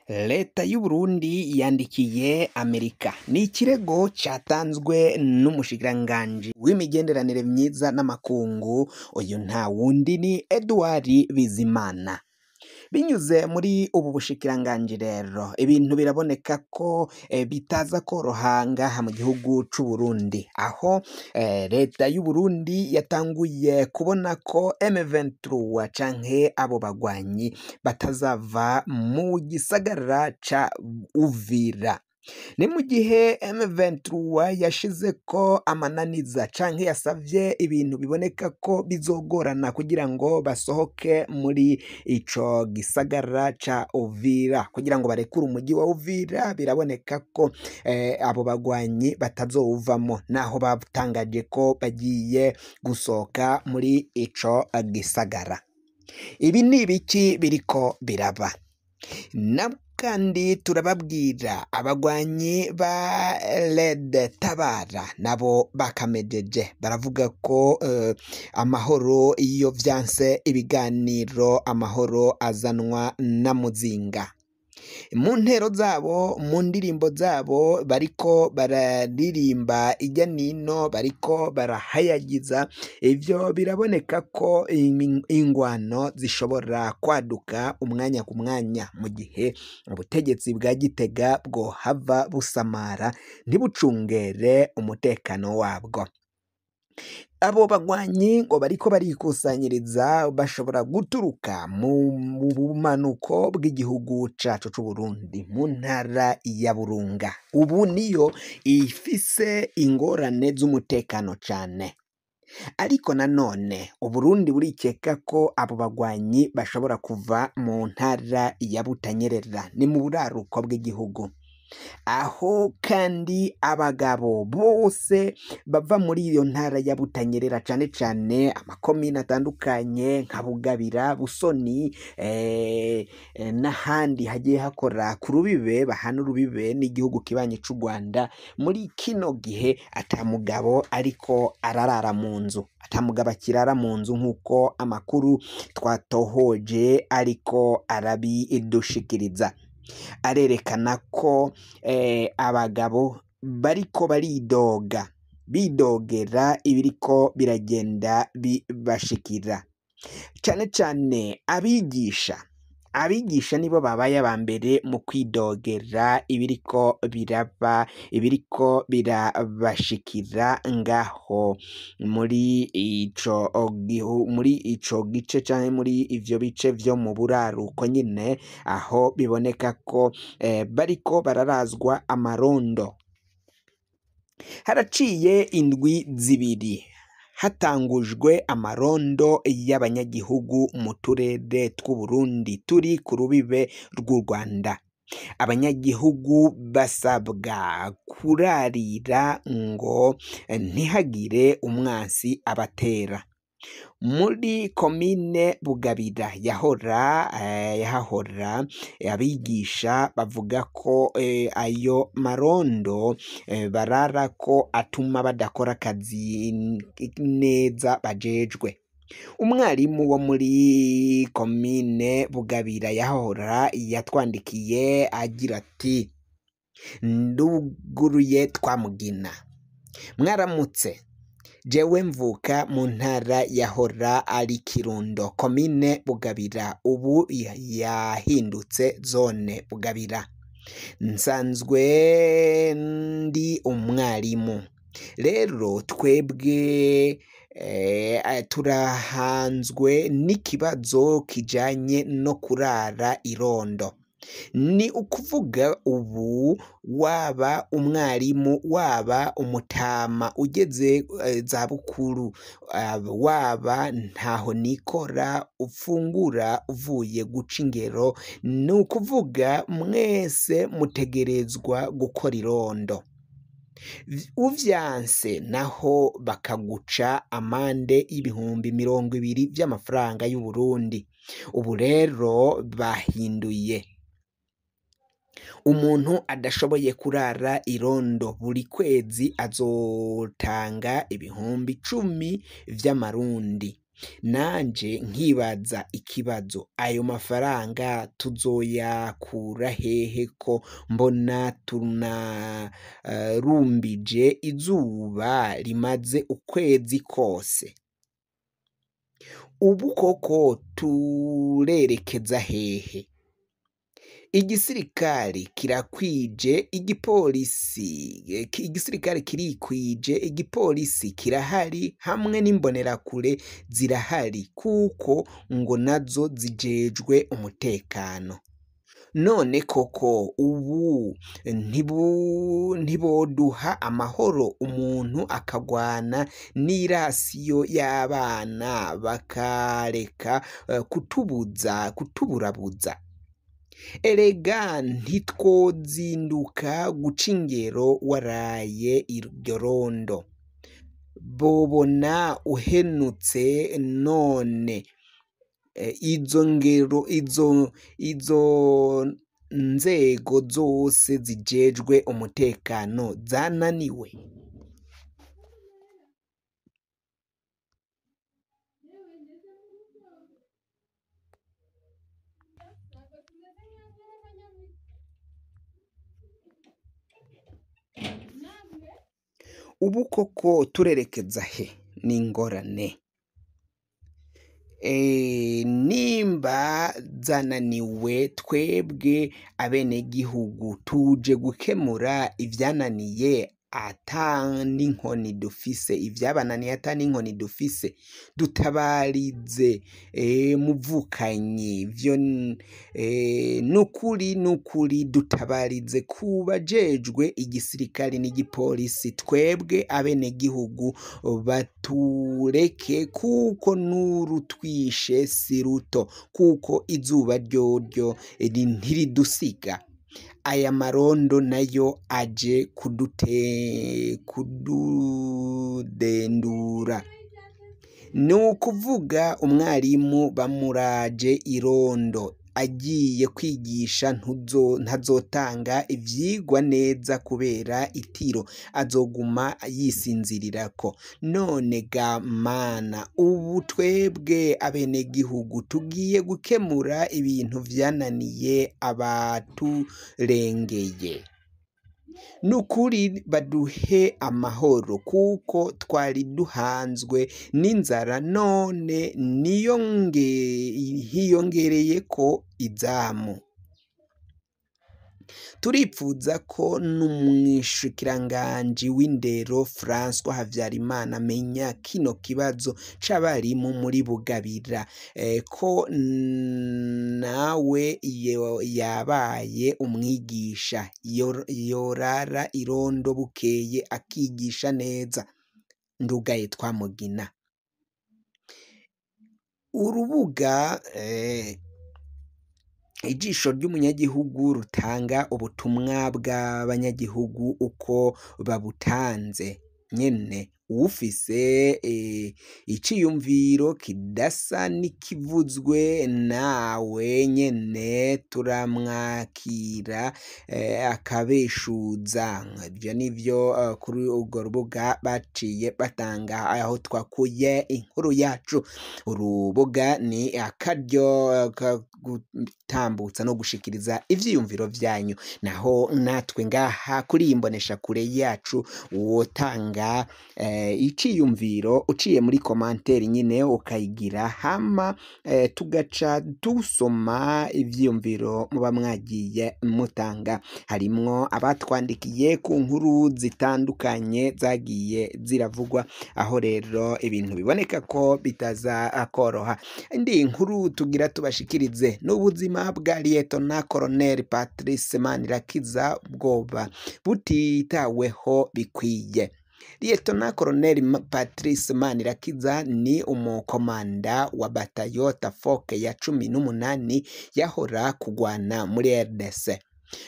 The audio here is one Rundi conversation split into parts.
Leta y'Uburundi yandikiye Amerika. Ni ikirego catanzwe n'umushikiranganji w'imigenderanire myiza n'amakungu, uyu nta wundi ni Edouard Bizimana. Binyuze muri ubu bushikiranganji rero, ibintu biraboneka ko bitaza koroha ngaha mu gihugu c'Uburundi, aho leta y'Uburundi yatanguye kubona ko M23 canke abo bagwanyi batazava mu gisagara ca Uvira. Ni mu gihe M23 yashizeko amananiza canke yasavye ibintu biboneka ko bizogorana kugira ngo basohoke muri ico gisagara ca Uvira, kugira ngo barekure umuji wa Uvira. Biraboneka ko abo bagwanyi batazowuvamo, naho batangaje ko bagiye gusohoka muri ico gisagara. Ibi ni ibiki biriko biraba? Na kandi turababwira abagwanyi ba Red Tabara nabo bakamejeje, baravuga ko amahoro iyo vyanse ibiganiro, amahoro azanwa na muzinga. Mu ntero zabo, mu ndirimbo zabo, bariko bararirimba ijya nino, bariko barahayagiza. Ivyo biraboneka ko ingwano zishobora kwaduka umwanya ku mwanya, mu gihe ubutegetsi bwa Gitega bwohava busamara ntibucungere umutekano wabwo. Abo bagwanyi ngo bariko barikusanyiriza, bashobora guturuka mu bumanuko bw'igihugu cacu c'Uburundi, mu ntara ya Burunga. Ubu niyo ifise ingorane z'umutekano cane. Ariko nanone Uburundi burikeka ko abo bagwanyi bashobora kuva mu ntara ya Butanyerera, ni mu buraruko bw'igihugu, aho kandi abagabo bose bava muri iyo ntara ya Butanyerera, cane cane amakomine atandukanye nka Bugabira, Busoni, n'ahandi hagiye hakora ku rubibe, bahana urubibe n'igihugu kibanyi c'u Rwanda. Muri kino gihe ata mugabo ariko ararara mu nzu, ata mugabo akirara mu nzu, nk'uko amakuru twatohoje ariko arabidushikiriza. Arerekana ko abagabo bariko baridoga, bidogera ibiriko biragenda bibashikira, cane cane abigisha. Abigisha nibo babaye aba mbere mu kwidogera ibiriko biraba, ibiriko birabashikira ngaho muri ico gice canke muri ivyo bice vyo mu buraruko nyine, aho biboneka ko bariko bararazwa amarondo. Haraciye indwi 2 hatangujwe amarondo y'abanyagihugu mu turere tw'Uburundi turi ku rubibe rw'u Rwanda. Abanyagihugu basabwa kurarira ngo ntihagire umwansi abatera. Muri komine Bugabira yahora yahahora abigisha bavuga ko ayo marondo barara ko atuma badakora akazi neza bajejwe. Umwarimu wo muri komine Bugabira yahora yatwandikiye agira ati: nduguruye twamugina, mwaramutse, jewe mvuka mu ntara yahora ari Kirundo, komine Bugabira, ubu yahindutse zone Bugabira. Nsanzwe ndi umwarimu. Rero twebwe turahanzwe n'ikibazo kijanye no kurara irondo. Ni ukuvuga ubu waba umwarimu, waba umutama ugeze za bukuru, waba ntaho nikora ufungura uvuye guca ingero, ni ukuvuga mwese mutegerezwa gukora irondo. Uvyanse naho bakaguca amande y'ibihumbi 20 vy'amafaranga y'Uburundi. Ubu rero bahinduye, umuntu adashoboye kurara irondo buri kwezi azotanga 10,000 vy'amarundi. Nanje nkibaza ikibazo, ayo mafaranga tuzoyakura hehe ko mbona tunarumbije izuba rimaze ukwezi kose? Ubu koko turerekeza hehe? Igisirikare kirakwije, igipolisi, igisirikare kirikwije, igipolisi kirahari hamwe n'imbonerakure zirahari kuko ngo nazo zijejwe umutekano. None koko ubu ntiboduha amahoro umuntu akagwana n'irasiyo y'abana bakareka kutubuza kutuburabuza? Erega ntitwozinduka guca ingero waraye iryo rondo, bobona uhenutse. None izo ngero izo nzego zose zijejwe umutekano zananiwe? Ubu koko turerekeza he? N'ingorane. Nimba zananiwe, twebwe abenegihugu tuje gukemura ivyananiye ata n'inkoni dufise, ivyabananiye ata n'inkoni dufise. Dutabarize muvukanyi, vyo nukuri nukuri dutabarize kubajejwe igisirikare n'igipolisi, twebwe abenegihugu batureke kuko n'urutwishe si ruto, kuko izuba ryoryo ntiridusiga. Aya marondo nayo aje kududendura. Ni ukuvuga umwarimu bamuraje irondo agiye kwigisha ntazotanga ivyigwa neza kubera itiro, azoguma yisinzirirako. None ga mana, ubu twebwe abenegihugu tugiye gukemura ibintu vyananiye abaturengeye. Nukuri baduhe amahoro kuko twari duhanzwe n'inzara, none hiyongereyeko izamu. Turipfuza ko n'umushikiranganji w'indero François Habyarimana amenya kino kibazo c'abarimu muri Bugabira, ko nawe yabaye umwigisha, yorara irondo bukeye akigisha neza. Ndugaye Twamugina. Urubuga ijisho ry'umunyagihugu rutanga ubutumwa bw'abanyagihugu uko babutanze nyene, uwufise iciyumviro kidasa n'ikivuzwe nawe nyene turamwakira akabeshuza. Ivyo nivyo kuri urwo rubuga baciye batanga aho twakuye inkuru yacu. Urubuga ni akaryo ko gutambutsa no gushikiriza ivyiyumviro vyanyu, naho natwe ngaha kuri iyi mboneshakure yacu wotanga iciyumviro uciye muri komanteri nyine ukayigira, hama tugaca dusoma ivyiyumviro muba mwagiye mutanga. Harimwo abatwandikiye ku nkuru zitandukanye zagiye ziravugwa, aho rero ibintu biboneka ko bitaza koroha. Indi nkuru tugira tubashikirize n'ubuzima bwa Liyetona Koloneli Patrice Manirakiza bwoba butitaweho bikwiye. Liyetona Koloneli Patrice Manirakiza ni umukomanda wa batayo Tafoke ya 18 yahora kugwana muri RDC.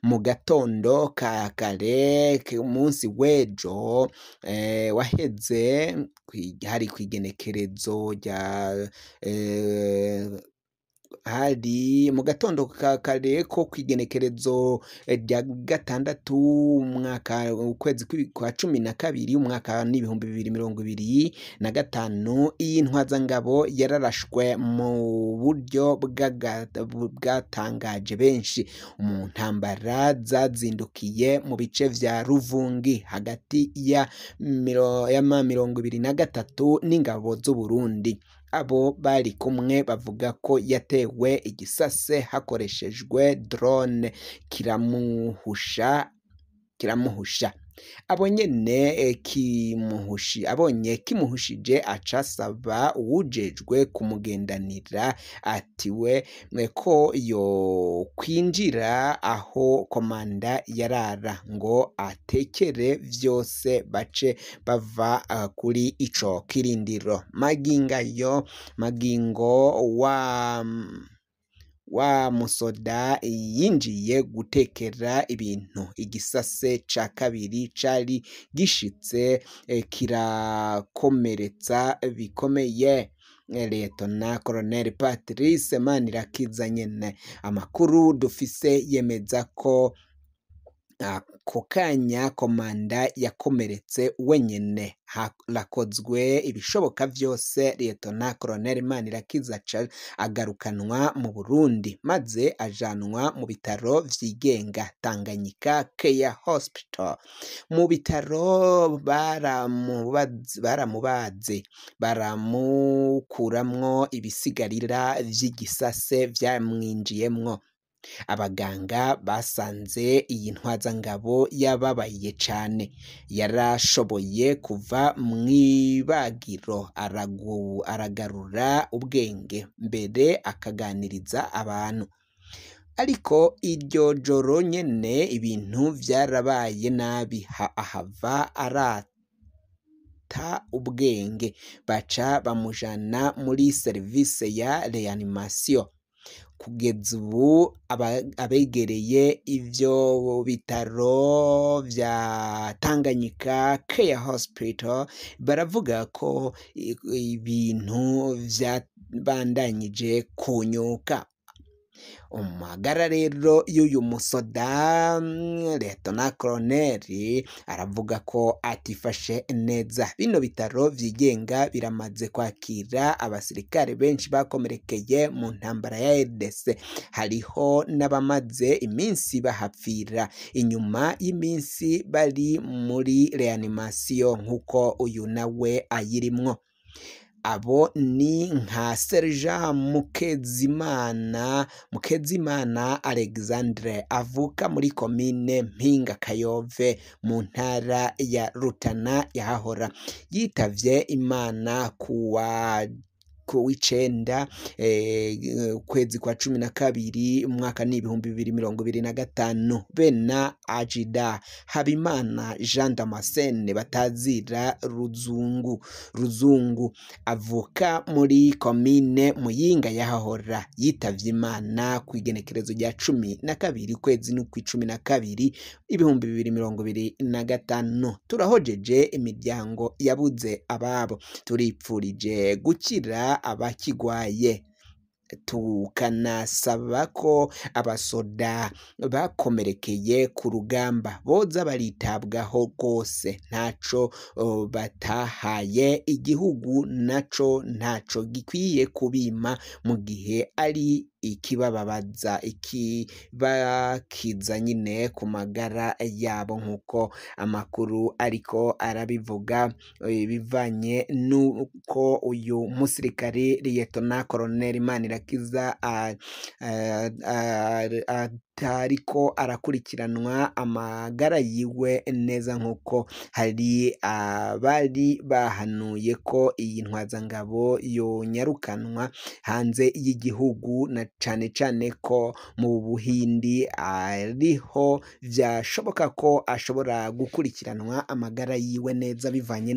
Mu gatondo ka kare ku munsi w'ejo waheze hari kw'igenekerezo rya Hari mu gatondo ka kare ko kw'igenekerezo rya gatandatu umwaka ukwezi kwa 12 umwaka n'2025, iyi ntwazangabo yararashwe mu buryo bwatangaje benshi mu ntambara zazindukiye mu bice vya Ruvungi hagati ya M23 n'ingabo z'Uburundi. Abo bari kumwe bavuga ko yatewe igisase hakoreshejwe drone kiramuhusha. Abo nyene abonye kimuhushije acasaba uwujejwe kumugendanira atiwe ko yo kwinjira aho komanda yarara ngo atekere vyose bace bava kuri ico kirindiro. Magingo wa musoda yinjiye gutekera ibintu, igisase ca kabiri cari gishitse kirakomeretsa bikomeye Liyetona Koloneli Patrice Manirakiza nyene. Amakuru dufise yemeza ko ako kanya komanda yakomeretse wenyene, harakozwe ibishoboka vyose Liyetona Koloneli Manirakiza agarukanwa mu Burundi maze ajanwa mu bitaro vyigenga Tanganyika Care Hospital. Mu bitaro baramubaze baramukuramwo ibisigarira vy'igisase vyamwinjiyemwo. Abaganga basanze iyi ntwazangabo yababaye cane, yarashoboye kuva mw'ibagiro aragarura ubwenge mbere akaganiriza abantu. Ariko iryo joro nyene ibintu vyarabaye nabi, ahava arata ubwenge, baca bamujana muri service ya reanimation. Kugeza ubu abegereye ivyo bitaro vya Tanganyika Care Hospital baravuga ko ibintu vyabandanyije kunyuka. Umagara rero y'uyu musoda Liyetona Koloneli aravuga ko atifashe neza. Bino bitaro vyigenga biramaze kwakira abasirikare benshi bakomerekeye mu ntambara ya RDC, hariho n'abamaze iminsi bahapfira inyuma y'iminsi bari muri reanimation nk'uko uyu nawe ayirimwo. Abo ni nka Sergent Mukezimana Alexandre avuka muri komine Mpinga Kayove mu ntara ya Rutana yahahora, yitavye Imana kuwa w'icenda ukwezi kwa 12 umwaka n'2025. Bena Ajida Habimana Jean Damascene batazira Ruzungu avuka muri komine Muyinga yahahora, yitavye Imana kw'igenekerezo rya 12 ukwezi n'ukwi12 2025. Turahojeje imiryango yabuze ababo, turipfurije gukira abakigwaye, tukanasaba ko abasoda bakomerekeye ku rugamba boza baritabwaho rwose, ntaco batahaye igihugu naco ntaco gikwiye kubima mu gihe ari ikibababaza ikibakiza nyine ku magara yabo, nk'uko amakuru ariko arabivuga bivanye n'uko uyu musirikare Liyetona Koloneli Manirakiza atariko arakurikiranwa amagara yiwe neza, nk'uko hari abari bahanuye ko iyi ntwazangabo yonyarukanwa hanze y'igihugu, na cane cane ko mu Buhindi ariho vyashoboka ko ashobora gukurikiranwa amagara yiwe neza bivanye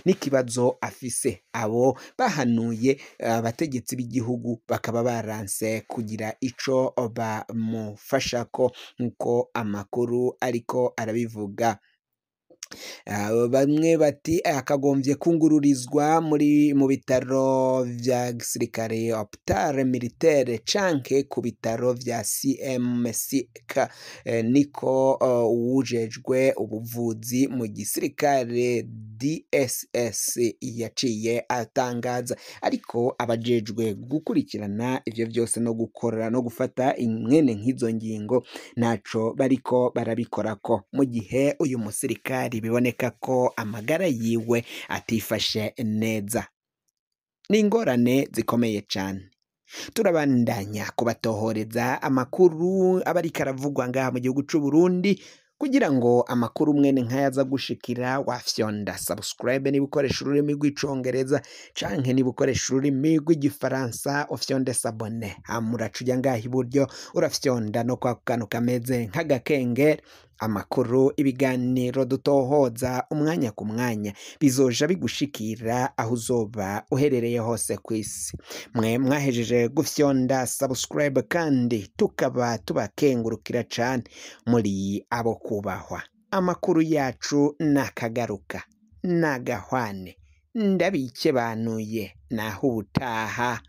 n'ikibazo afise. Abo bahanuye abategetsi b'igihugu bakaba baranse kugira ico bamufashako, nk'uko amakuru ariko arabivuga. Bamwe bati akagombye kungururizwa muri mu bitaro vya gisirikare, hôpital militaire, canke ku bitaro vya CMCK. Niko uwujejwe ubuvuzi mu gisirikare DSS yaciye atangaza. Ariko abajejwe gukurikirana ivyo vyose no gukora no gufata mwene nk'izo ngingo ntaco bariko barabikorako, mu gihe uyu musirikari biboneka ko amagara yiwe atifashe neza. Ni ingorane zikomeye cane. Turabandanya kubatohoreza amakuru aba ariko aravugwa ngaha mu gihugu c'u Burundi, kugira ngo amakuru mwene nk'aya aza gushikira. Wafyonda subscribe niba ukoresha ururimi rw'Icongereza, canke niba ukoresha ururimi rw'Igifaransa ufyonde s'abonner. Hama uraca uja ngaha iburyo, urafyonda no kwa kantu kameze nk'agakengeri. Amakuru, ibiganiro dutohoza umwanya ku mwanya bizoja bigushikira aho uzoba uherereye hose kw'isi. Mwe mwahejeje gufyonda subscribe kandi tukaba tubakengurukira cane, muri abo kubahwa. Amakuru yacu nakagaruka nagahwane, ndabikebanuye, naho ubutaha.